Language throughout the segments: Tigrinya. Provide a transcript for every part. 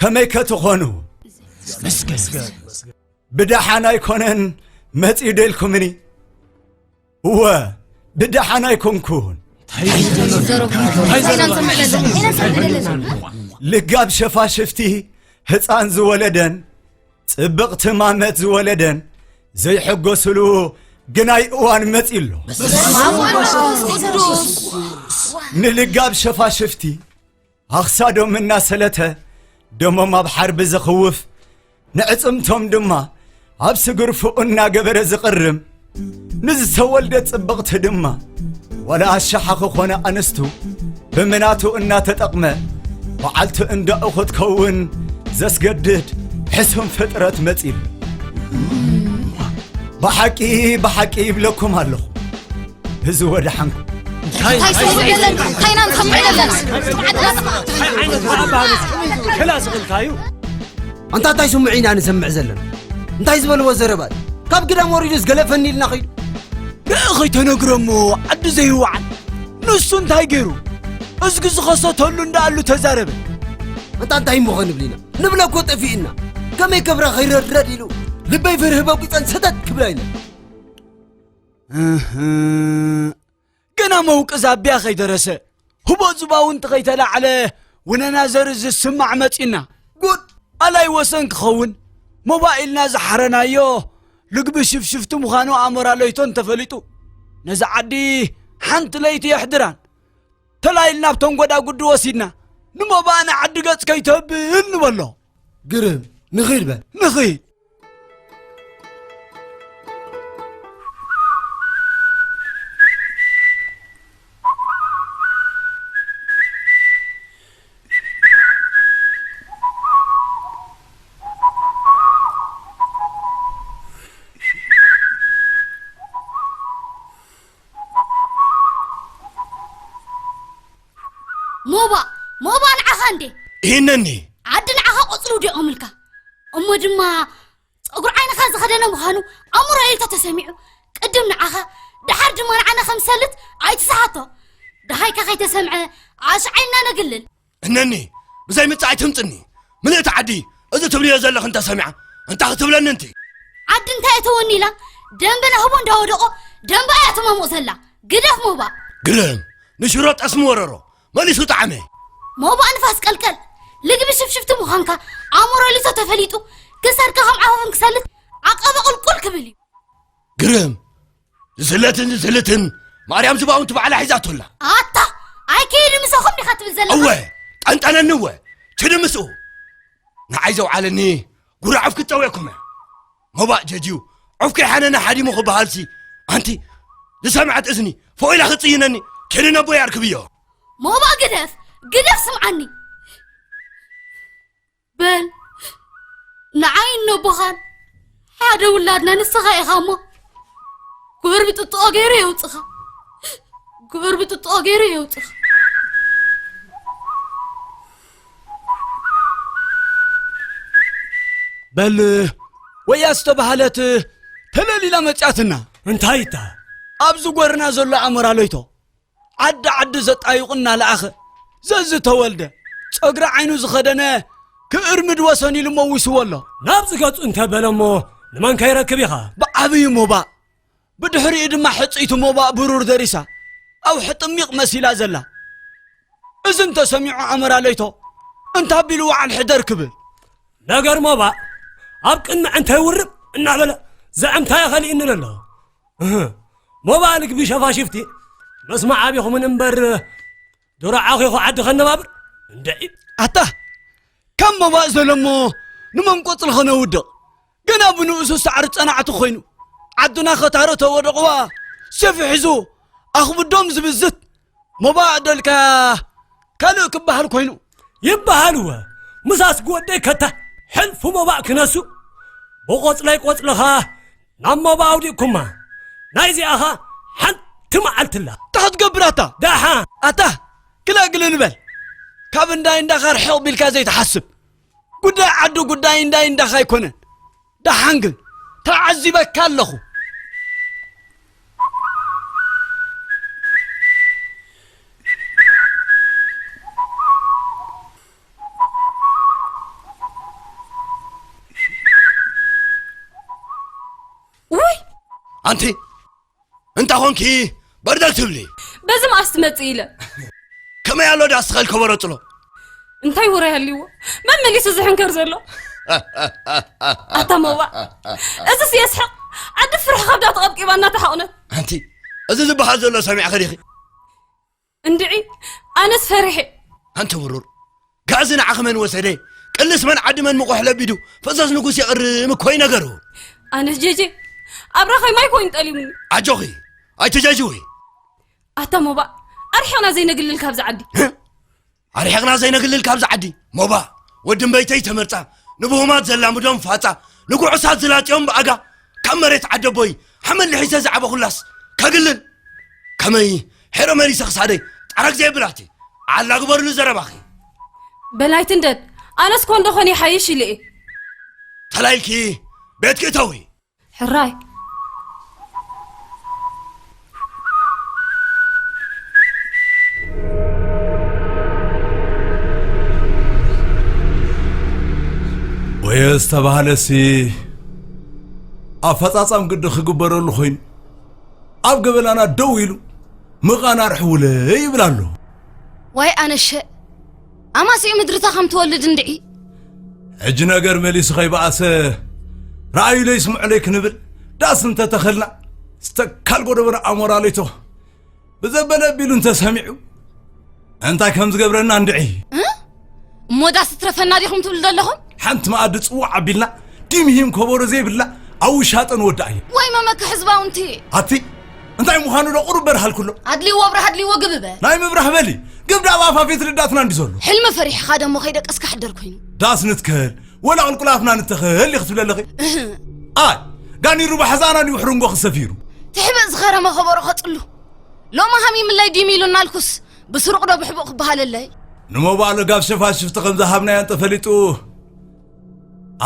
ከመይ ከ ትኾኑ? ብደሓን ኣይኮነን መጺኡ ደልኩምኒ? እወ፣ ብደሓን ኣይኮንኩን። ልጋብ ሸፋሽፍቲ ህፃን ዝወለደን ጽብቕቲ ማመት ዝወለደን ዘይሕጎስሉ ግናይ እዋን መጺ ኣሎ። ንልጋብ ሸፋሽፍቲ ኣኽሳዶም እናሰለተ ደሞም ኣብ ሓርቢ ዘኽውፍ፣ ንዕጽምቶም ድማ ኣብ ስግርፍኡ እናገበረ ዝቕርም፣ ንዝተወልደ ጽብቕቲ ድማ ዋላ ኣሻሓ ክኾነ ኣንስቱ ብምናቱ እናተጠቕመ በዓልቲ እንዳኡ ክትከውን ዘስገድድ ሕሱም ፍጥረት መጺሉ። ብሓቂ ብሓቂ ይብለኩም ኣለኹ፣ እዚ ወደሓንኩም። እንታይ ስምዑ የለን፣ እንታይ ኢና ንሰምዕ ዘለና? እንታይ ዓይነት ኣባህልስ ከላ ስቕልካ እዩ? ኣንታ እንታይ ስምዑ ኢና ንሰምዕ ዘለና? እንታይ ዝበልዎ ዘረባ እዩ? ካብ ግዳም ወሪዱስ ገለፈኒ ኢልና ኸይዱ። ንእኸይ ተነግሮ እሞ ዓዲ ዘይወዓል። ንሱ እንታይ ገይሩ? እዝጊ ዝኸሰተሉ እንዳኣሉ ተዛረበ። ኣንታ እንታይ እሞ ኸንብል ኢና? ንብለ እኮ ጠፊእና። ከመይ ከብራ ኸይረድረድ ኢሉ ልበይ ፍርህ በቂፀን ሰተት ክብላ ኢለ። እህ፣ ገና መውቅዝ ኣቢያ ከይደረሰ፣ ህቦ ዝባውንቲ ከይተላዕለ፣ ውነና ዘር ዝስማዕ መጺና። ጉድ! ኣላይ ወሰን ክኸውን፣ ሞባይልና ዝሓረናዮ ልግቢ ሽፍሽፍቲ ምዃኑ ኣሞራ ለይቶን ተፈሊጡ። ነዛ ዓዲ ሓንቲ ለይቲ የሕድራን። ተላይልና ኣብቶም ጎዳጉዲ ወሲድና፣ ንሞባእ ንዓዲ ገጽ ከይተብል ንበሎ። ግርም፣ ንኺድ በል። ንኺድ። ሞባ፣ ሞባ ንዓኻ እንዴ? ይህነኒ። ዓዲ ንዓኻ ቆጽሉ ዲቖምልካ። እሞ ድማ ጸጉሪ ዓይንኻ ዝኸደነ ምዃኑ ኣእምሮ ኢልካ ተሰሚዑ። ቅድም ንዓኻ፣ ደሓር ድማ ንዓና ከም ሰልት ኣይትስሓቶ። ደሃይካ ከይተሰምዐ ኣሽዓልና ነግልል። እነኒ፣ ብዘይ ምጽእ ኣይትምጽኒ። ምልእቲ ዓዲ፣ እዚ ትብልዮ ዘለኽ እንተሰሚዓ፣ እንታይ ክትብለኒ እንቲ? ዓዲ እንታይ እተወኒ ኢላ፣ ደንበ ናህቦ እንዳወደቆ፣ ደንበ እያ ትማሙቕ ዘላ። ግደፍ ሞባ። ግርም፣ ንሽሮ ጠስሚ ወረሮ፣ መሊሱ ጣዕመ። ሞባ ንፋስ ቀልቀል፣ ልግቢ ሽፍሽፍቲ ምዃንካ፣ ኣሞራ ሊቶ ተፈሊጡ፣ ክሰርካ ከም ዓፋፍን ክሰልት፣ ዓቀበ ቁልቁል ክብል እዩ። ግርም፣ ዝስለትን ዝስልትን ማርያም ዝባውንቲ ባዕላ ሒዛቶ ኣላ። ኣታ፣ ኣይከይድ ምሳኹም ዲኻ ትብል ዘለኻ? እወ፣ ጠንጠነኒ እወ፣ ችዲ ምስኡ። ንዓይ ዘውዓለኒ ጉራ ዑፍ ክትጸውየኩም እያ። ሞባእ ጀጅዩ፣ ዑፍ ከይሓነነ ሓዲሙ ክበሃልሲ፣ ኣንቲ ዝሰምዐት እዝኒ ፎኢላ ክትጽይነኒ፣ ችዲ ነቦይ ኣርክብዮ። ሞባእ ግደፍ፣ ግደፍ ስምዓኒ። በል፣ ንዓይን ነቦኻን ሓደ ውላድና ንስኻ ኢኻ እሞ፣ ጎርቢ ጥጥቖ ገይሩ የውጽኻ። ጎርቢ ጥጥቖ ገይሩ የውጽኻ። በል፣ ወያ ዝተባህለት ተለሊላ መጽያትና። እንታይ እታ? ኣብዚ ጎርና ዘሎ ኣሞራ ለይቶ። ዓዲ ዓዲ ዘጣይቑ እናለኣኸ፣ ዘዝተወልደ፣ ጸጉሪ ዓይኑ ዝኸደነ፣ ክእርምድ ወሰን ኢሉ መዊስዎ ኣሎ። ናብዚ ገጹ እንተ በለ እሞ፣ ንመን ከይረክብ ኢኻ? ብዓብዩ ሞባእ፣ ብድሕሪኡ ድማ ሕጽይቲ ሞባእ ብሩር ደሪሳ፣ ኣውሒ ጥሚቕ መሲላ ዘላ። እዚ እንተሰሚዑ ኣመራ ለይቶ፣ እንታ ኣቢሉ ወዓል ሕደር ክብል። ነገር ሞባእ፣ ኣብ ቅድሚ ዕንተይ ውርብ እናበለ፣ ዘዕምታ ይኸልእኒ ኣሎ። እህ፣ ሞባእ ልግቢ ሸፋሽፍቲ፣ መስማዕ ኣቢኹምን እምበር፣ ዶሮ ዓኺኹ ዓዲ ኸነባብር፣ እንድዒ። ኣታ፣ ከም ሞባእ ዘሎ እሞ፣ ንመን ቆጽሊ ኸነውድቕ? ገና ብንኡሱ ሳዕሪ ጸናዕቲ ኾይኑ፣ ዓድና ኸታሮ ተወደቕዋ፣ ሰፊ ሒዙ፣ ኣኽብዶም ዝብዝት፣ ሞባእ ደልካ ካልእ ክበሃል ኮይኑ። ይበሃል እወ፣ ምሳስ ክወደይ ከታ፣ ሕልፉ ሞባእ ክነሱ፣ ብቆጽለይ ቆጽልኻ ናብ ሞባእ ኣውዲቕኩማ። ናይዚኣኻ ሓንቲ መዓልቲ ኣላ። እንታይ ክትገብር ኣታ? ደሓ። ኣታ፣ ግላግል ንበል። ካብ እንዳይ እንዳኻ ርሕቕ ቢልካ ዘይትሓስብ። ጉዳይ ዓዱ ጉዳይ እንዳይ እንዳኻ ኣይኮነን። ደሓን ግን፣ ተዓዚበካ ኣለኹ። ኣንቲ እንታይ ኾንኪ በርደግ ትብሊ? በዚ መኣስ ትመጽእ ኢለ። ከመይ ኣሎ ዳስ ትኸል ከበሮ ጽሎ? እንታይ ወረ ይሃልይዎ? መን መሊሱ ዝሕንከር ዘሎ? ኣታ ሞባእ፣ እዝስ የስሕቕ። ዓዲ ፍርሒ ከብዳ ተቐብቂባ እናተሓቑነት። ኣንቲ፣ እዚ ዝበሃል ዘሎ ሰሚዕኺ ዲኺ? እንድዒ፣ ኣነስ ፈሪሐ። ኣንቲ ብሩር፣ ጋዚ ንዓኺ መን ወሰደ? ቅልስ መን ዓዲ መን ምቑሕ ለቢዱ? ፈሰስ ንጉስ የቕርም እኮ እዩ ነገሩ። ኣነስ ጄጄ፣ ኣብ ራኸይ ማይ ኮይኑ ጠሊሙኒ። ኣጆኺ፣ ኣይትጀጅዊ። ኣታ ሞባእ፣ ኣርሒቕና ዘይነግልል ካብዚ ዓዲ። ኣርሒቕና ዘይነግልል ካብዚ ዓዲ። ሞባእ፣ ወዲ እምበይተይ ተመርጻ፣ ንብሁማት ዘላምዶም ፋጻ፣ ንጉዑሳት ዝላጥዮም ብኣጋ፣ ካብ መሬት ዓደቦይ ሓመድ ልሒሰ ዝዓበኹላስ ከግልል። ከመይ ሄረ መሊሰ ክሳደይ ጣረግ ዘይብላቲ። ዓላ ግበርሉ ዘረባኺ። በላይ ትንደድ፣ ኣነስ ኮንዶ ኾን ይሓይሽ ኢለ እየ። ተላይልኪ ቤትኪ እተዊ። ሕራይ። ወየ ዝተባህለሲ ኣፈጻጻም ግዲ ክግበረሉ ኮይኑ ኣብ ገበናና ደው ኢሉ ምቓን ኣርሕውለ ይብል ኣሎ። ዋይ ኣነሸ ኣማሲኡ ምድርታ ከም ትወልድ እንድዒ። ሕጂ ነገር መሊሱ ከይበኣሰ ረኣዩለይ ስምዑለይ ክንብል ዳስ እንተተኸልና ዝተካል ጎደቦና ኣሞራ ለይቶ ብዘበለ ኣቢሉ እንተሰሚዑ እንታይ ከም ዝገብረና እንድዒ። እ? እሞ ዳስ ትረፈና ዲኹም ትብሉ ዘለኹም? ሓንቲ መኣዲ ጽዋዕ ኣቢልና ዲም ሂም ከበሮ ዘይብላ ኣብ ውሻጠ ንወድኣዮ። ወይ መመካ ህዝባውንቲ። ኣቲ እንታይ ምዃኑ ዶ ቁሩብ በርሃልኩሎ። ኣድልይዎ ብርሃ ኣድልይዎ ግብበ። ናይ ምብራህ በሊ ግብ ዳብ ኣፋፌት ልዳትና እንዲ ዘሎ። ሕልሚ ፈሪሕኻ ደሞ ከይደቀስካ ሕደር ኮይኑ። ዳስ ንትከል ወላ ቁልቁላትና ንተኸል ኢኺ ትብሊ ኣለኺ። እህ። ኣይ ጋኒሩ ባሕዛና ድዩ ሕርንጎ ክሰፊሩ። ትሕብእ ዝኸረመ ከበሮ ከጽሉ። ሎሚ ሃሚምለይ ዲም ኢሉና ኣልኩስ ብስሩቕ ዶ ብሕቡእ ክበሃለለይ? ንሞባእ ለጋብ ሸፋሽፍቲ ከም ዝሃብናዮ እንተፈሊጡ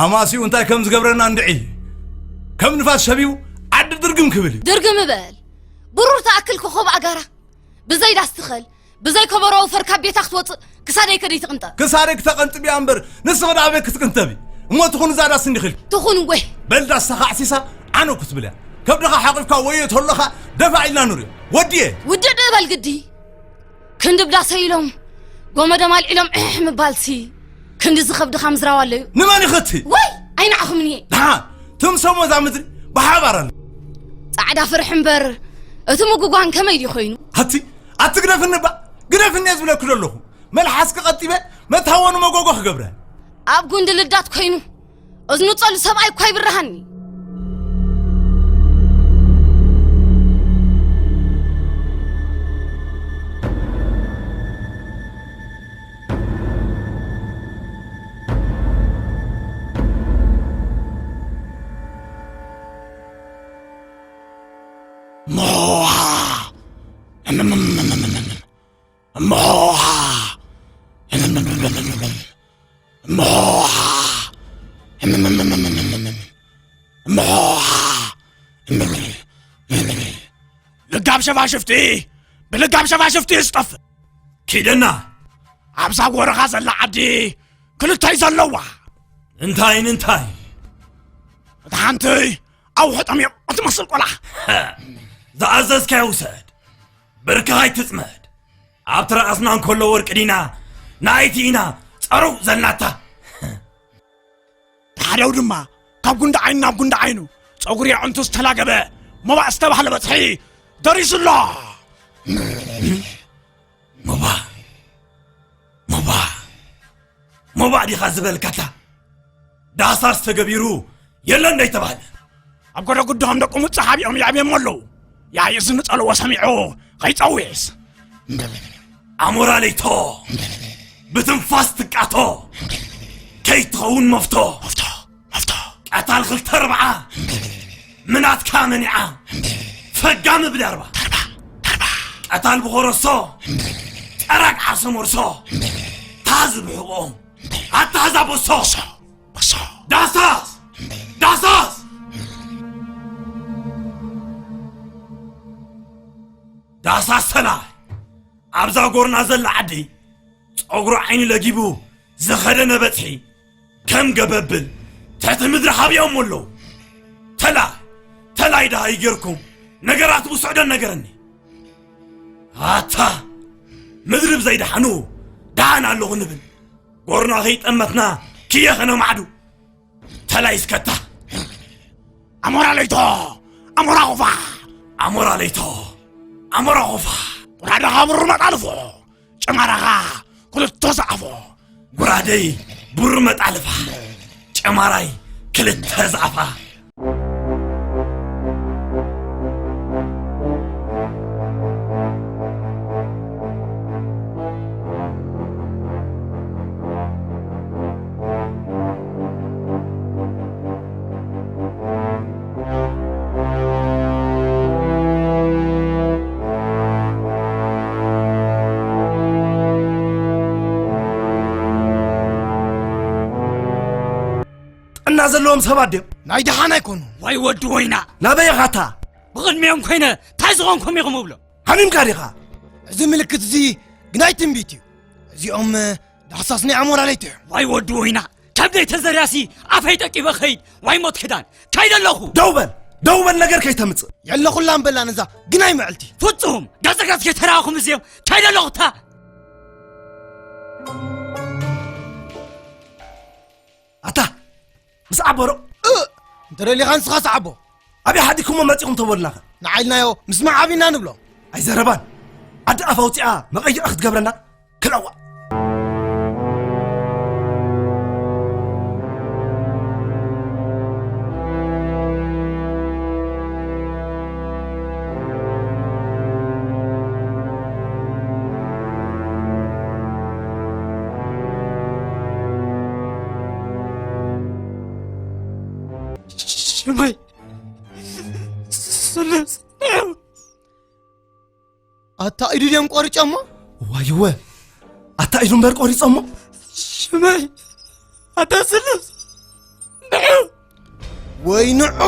ኣማሲኡ እንታይ ከም ዝገብረና እንድዒ። ከም ንፋስ ሸቢቡ ዓዲ ድርግም ክብል እዩ። ድርግም እበል። ብሩር ትኣክል ኮኾብ ኣጋራ። ብዘይ ዳስ ትኸል፣ ብዘይ ከበሮ ወፈር ካብ ቤታ ክትወጽእ ክሳደይ ከደይ ትቕንጠብ። ክሳደይ ክተቐንጥብ እያ እምበር ንስኺ ደኣ ኣበይ ክትቅንተቢ? እሞ ትኹን እዛ ዳስ እንዲኺ ኢልኪ። ትኹን ወ። በል ዳስ ተኻዕሲሳ ዓነው ክትብል እያ። ከብድኻ ሓቑፍካ ወዮ ተሎኻ ደፋዕ ኢልና ንሪኦ። ወድየ። ውድእ ዶ በል ግዲ። ክንዲ ብዳሰ ኢሎም ጎመዶም ኣልዒሎም ዕሕ ምባልሲ ክንዲ ዝኸብድኻ ምዝራብ ኣለዩ። ንመን ይኸቲ? ወይ ኣይንዓኹምን እየ። ደሓን ትምሰሞ እዛ ምድሪ ብሓባር ኣለ። ጻዕዳ ፍርሒ እምበር እቲ ምጉጓን ከመይ ድዩ ኮይኑ? ኣቲ ኣቲ ግደፍኒ እባ ግደፍኒ እየ ዝብለኪ ዘለኹ። መልሓስኪ ቀጢበ መታወኒ መጎጎ ክገብረ። ኣብ ጉንዲ ልዳት ኮይኑ እዝኑ ጸሉ ሰብኣይ እኳ ይብርሃኒ። ሞሃ! እምምምምምምም። ሞሃ! እምምምምምምም። ሞሃ! እምምምምምምም። ሞሃ! እምምምምምም። ልጋብ ሸፋሽፍቲ ብልጋብ ሸፋሽፍቲ እዩ ዝጠፍእ። ኪደና! ኣብዛ ጎረኻ ዘላ ዓዲ ክልተ እዩ ዘለዋ። እንታይ ንንታይ? እታ ሓንቲ ኣውሑ ጠሚቑ እትመስል ቆልዓ። ዝኣዘዝካዮ ውሰድ። ብርክኻ ኣይትጽመድ። ኣብ ትረኣስና እንከሎ ወርቂ ዲና ናይቲ ኢና ጸሩ ዘልናታ። ታደው ድማ ካብ ጉንዲ ዓይኑ ናብ ጉንዲ ዓይኑ ጸጉሪ ኣዕንቱ ዝተላገበ ሞባእ ዝተባህለ በጽሒ ደሪሱ ኣሎ። ሞባእ፣ ሞባእ፣ ሞባእ ዲኻ ዝበልካታ? ዳሳስ ተገቢሩ የለን ዶ ይተባህለ? ኣብ ጎደ ጉድሆም ደቁ ምጽሓብ እዮም የዕብዮም ኣለዉ። ያይ እዚ ንጸልዎ ሰሚዑ ኸይጸውዕስ። ኣሞራ ለይቶ ብትንፋስ ትቃቶ ከይትኸውን መፍቶ። መፍቶ፣ መፍቶ። ቀታል ክልተ ኣርብዓ ምናትካ መኒዓ ፈጋ ምብል ኣርባ። ተርባ፣ ተርባ። ቀታል ብኾረሶ ጠራግ ዓርሶም ወርሶ ታዝ ብሕቖም ኣታ ህዛ ቦሶ። ቦሶ፣ ቦሶ። ዳሳስ፣ ዳሳስ። ዳሳስ ተላ ኣብዛ ጎርና ዘላ ዓዲ ጸጉሩ ዓይኒ ለጊቡ ዝኸደ ነበጽሒ ከም ገበብል ትሕቲ ምድሪ ሃብዮም ኣለዉ። ተላ፣ ተላ ኣይ ደሃይ ጌርኩም፣ ነገራት ብስዕዶ ነገረኒ። ኣታ ምድሪ ብዘይደሓኑ ደሓን ኣለኹ ንብል። ጎርና ከይጠመትና ክየ ከነማዕዱ። ተላይ እስከታ። ኣሞራ ለይቶ፣ ኣሞራ ኹፋ። ኣሞራ ለይቶ፣ ኣሞራ ኹፋ። ጎራደኻ ብሩር መጣልፎ፣ ጨማራኻ ክልተ ዛዕፎ። ጉራደይ ብሩር መጣልፋ፣ ጨማራይ ክልተ ዛዕፋ። ጥዕና ዘለዎም ሰባት ድዮም? ናይ ደሓን ኣይኮኑ። ዋይ ወዲ ወይና። ናበይ ኢኻ ኣታ? ብቕድሚኦም ኮይነ እንታይ ዝኾንኩም ኢኹም እብሎ? ሓሚምካ ዲኻ? እዚ ምልክት እዚ ግናይ ትንቢት እዩ። እዚኦም ዳህሳስ ናይ ኣሞራ ለይቶ እዮም። ዋይ ወዲ ወይና። ከብደይ ተዘርያሲ ኣፈይ ጠቂበ ኸይድ። ዋይ ሞት ክዳን። ካይደ ኣለኹ። ደው በል፣ ደው በል ነገር ከይተምጽእ። የለኹላን በላ ነዛ ግናይ መዕልቲ። ፍጹም ገጽ ገጽ ከይተራኹም እዚኦም ካይደ ኣለኹ እታ። ኣታ፣ ምስ ዓቦ ዶ? እ፣ እንተ ደሊኻ ንስኻ ስዓቦ። ኣበይ ሓዲግኩሞ መጺኹም ተበሉናኸ? ንዓይ ኢልናዮ ምስማዕ ዓቢና ንብሎ። ኣይዘረባን። ዓዲ ኣፍ ኣውጺኣ መቐይሪ ክትገብረና ክለዋ። ሽመይ ስሉስ። ኣታ ኢዱ ድዮም ቆሪጾሞ? ዋይወ፣ ኣታ ኢዱ እምበር ቆሪጾሞ? ሽመይ፣ ኣታ ስሉስ። ንዑ። ወይ ንዑ።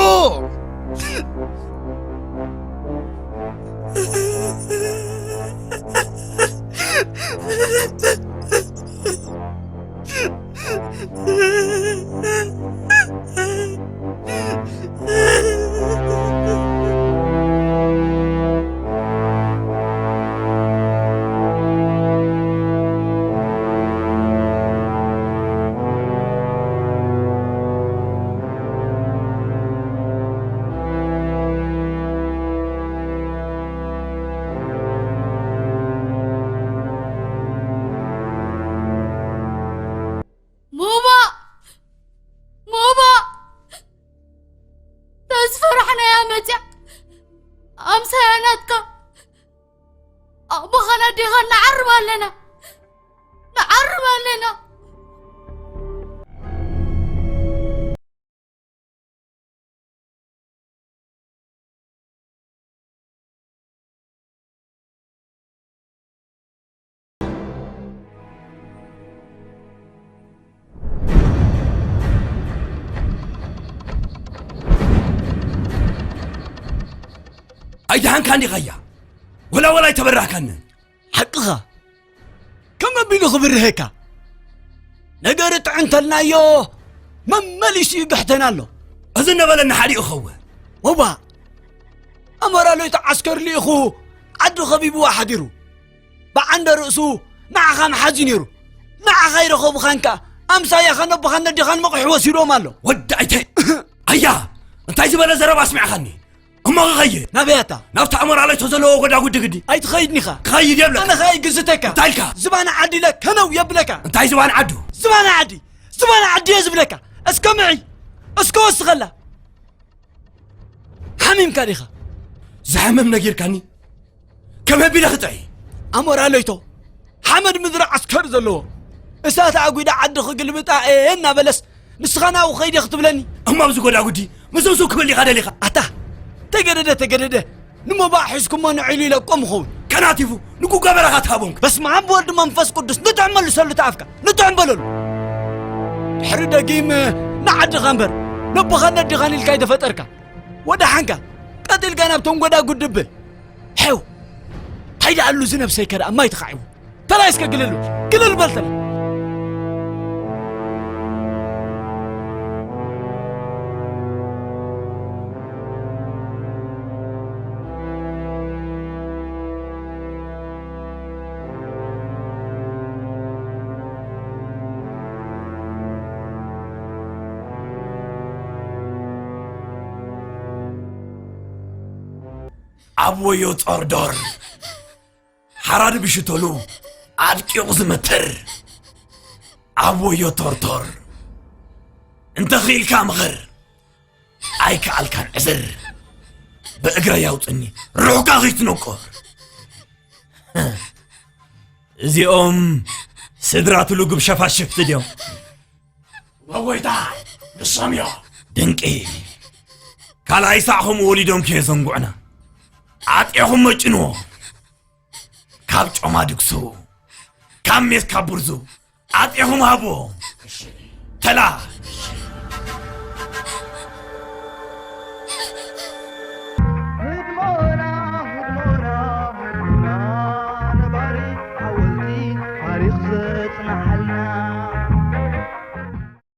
ሞባ! ሞባ! ተዝፈራሕናያ መጽያ ኣምሳያ ናትካ ኣቦኻን ኣዴኻን ንዓርብ ኣለና፣ ንዓርብ ኣለና። ኣይደሓንካን ዲኻያ? ወላ ወላ ኣይተበራህካንን። ሓቅኻ። ከም ኣቢሉ ክብርህካ። ነገር ጥዕ እንተልናዮ፣ መመሊሱ ይግሕተና ኣሎ። እዚ እናበለና ሓዲኡ ኸውን። ወባ፣ ኣሞራ ለይቶ ዓስከር ልኢኹ ዓዲ ኸቢብዋ ሓዲሩ። ብዓንደ ርእሱ ንዓኻ ምሓዙ ነይሩ። ንዓኻ ይረኸቡኻን ከኣ ኣምሳያኻን ኣቦኻን ነዴኻን መቑሒ ወሲዶም ኣሎ። ወዲ ኣይተ-፣ ኣያ፣ እንታይ ዝበለ ዘረባ ኣስሚዕኻኒ? እሞ ክኸይድ። ናበይ ኣታ? ናብቲ ኣሞራ ለይቶ ዘለዎ ጎዳጉዲ ግዲ። ኣይትኸይድን ኢኻ። ክኸይድ የብለካ። ኣነ ኸኣ ይግዝተካ። እንታይ ኢልካ? ዝባን ዓዲ ኢለ ከነው የብለካ። እንታይ ዝባን ዓዱ? ዝባን ዓዲ! ዝባን ዓዲ እየ ዝብለካ። እስከ ምዒ! እስከ ወስኸላ! ሓሚምካ ዲኻ? ዝሓመም ነጊርካኒ? ከመይ ኣቢለ ክጥዒ? ኣሞራ ለይቶ፣ ሓመድ ምድሪ ዓስከር ዘለዎ፣ እሳት ኣጒዳ ዓዲ ክግልብጣ እየ እናበለስ፣ ንስኻ ናብኡ ኸይደ ክትብለኒ? እሞ ኣብዚ ጎዳጉዲ ምስብስብ ክብል ዲኻ ደሊኻ? ኣታ፣ ተገደደ፣ ተገደደ፣ ንሞባእ ሒዝኩሞ ንዒሉ ይለቆም ይኸውን። ከናቲፉ ንጉጋ በረኻ ትሃቦም። በስመ ኣብ ወወልድ መንፈስ ቅዱስ፣ ንጥዕም መልሰሉ እቲ ኣፍካ፣ ንጥዕም በለሉ። ድሕሪ ደጊም ንዓድኻ እምበር፣ ነቦኻን ነዴኻን ኢልካ ኣይተፈጠርካ። ወደ ሓንካ፣ ቀጢልካ ናብቶም ጎዳጉዲ ብል። ሐው! እንታይ ደኣ ኣሉ እዚ ነብሰይ ከደኣ ማይ ተኻዒቡ። ተላይ እስከ ግልል በል። ግልል በል ተላይ። ኣብ ወዮ ጦርዶር ሓራዲ ብሽተሉ ኣድቂቑ ዝመትር፣ ኣብ ወዮ ቶርቶር እንተ ኽኢልካ ምኽር፣ ኣይከኣልካን ዕዝር። ብእግረይ ኣውፅኒ፣ ርሑቃ ኸይትነቁር። እዚኦም ስድራ ትሉ ግብ ሸፋሽፍቲ ድዮም? ወጎይታ፣ ንሶም እዮም። ድንቂ። ካልኣይ ሳዕ ከምኡ ወሊዶም ከየዘንጉዕና፣ ኣጤኹም መጭንዎ። ካብ ጮማ ድግሱ፣ ካብ ሜስ ካብ ብርዙ ኣጤኹም ሃብዎ። ተላ፣